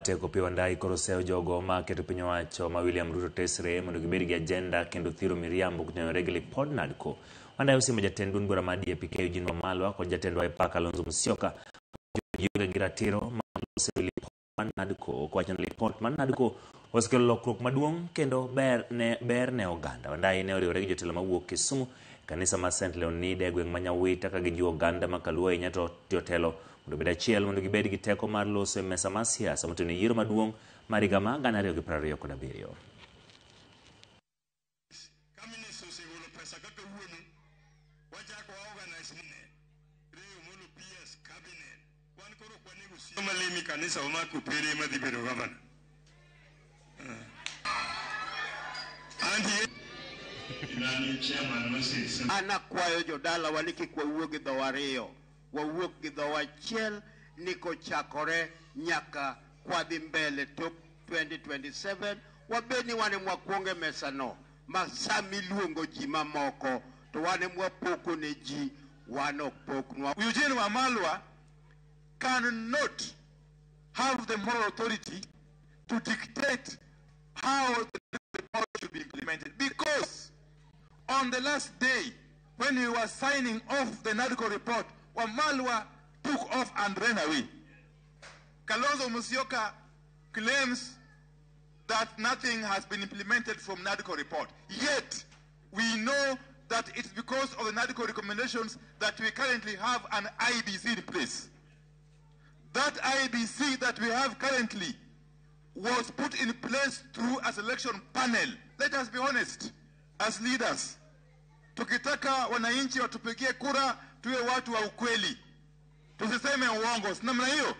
Matek Opiyo Wandayi koro seyo jogo ma keto piny owacho ma William Ruto tesre mondo gibed gi ajenda kendo thiro miriambo kotenore gi lipod NADCO. Wandayi osiemo jatend duond bura mar DAP-K Eugene Wamalwa kod jatend Wiper Kalonzo Musyoka gionge gi ratiro mar loso e lipot mar NADCO kowacho ni lipot mar NADCO osekelo lokruok maduong' kendo ber ne oganda. Wandayi ne oriwore gi jotelo mawuok Kisumu e kanisa mar St. Leonida e gweng' ma Nyawita ka gijiwo oganda ma Kaluo ahinya to jotelo mondo obed achiel mondo gibed gi teko mar loso e mesa mar siasa moteno e yiero maduong' mar higa mar 2027. Ka minister osegolo pesa kaka wuono, wachako wa organize ne Ray Omolo PS cabinet. Wan koro ok wanego si malemi kanisa wa mar Kopere ema dhi bedo governor. Anti nani chairman Moses. An akwayo jodalawa ni kik wawuo gi dhowa ariyo, wawuok gi dhowa achiel ni kochakore nyaka kwadhi mbele tok 2027 wabed ni wan ema wakwongo e mesa no ma samiluongo ji mamoko to wan ema wapoko ne ji, wan ok poknwa. Eugene Wamalwa cannot have the moral authority to dictate how the report should be implemented, because on the last day when we were signing off the NADCO report, Wamalwa took off and ran away. Kalonzo Musyoka claims that nothing has been implemented from NADCO report. Yet, we know that it's because of the NADCO recommendations that we currently have an IEBC in place. That IEBC that we have currently was put in place through a selection panel. Let us be honest, as leaders. Tukitaka wananchi watupigie kura, tuwe watu wa ukweli, tusiseme uongo, si namna hiyo?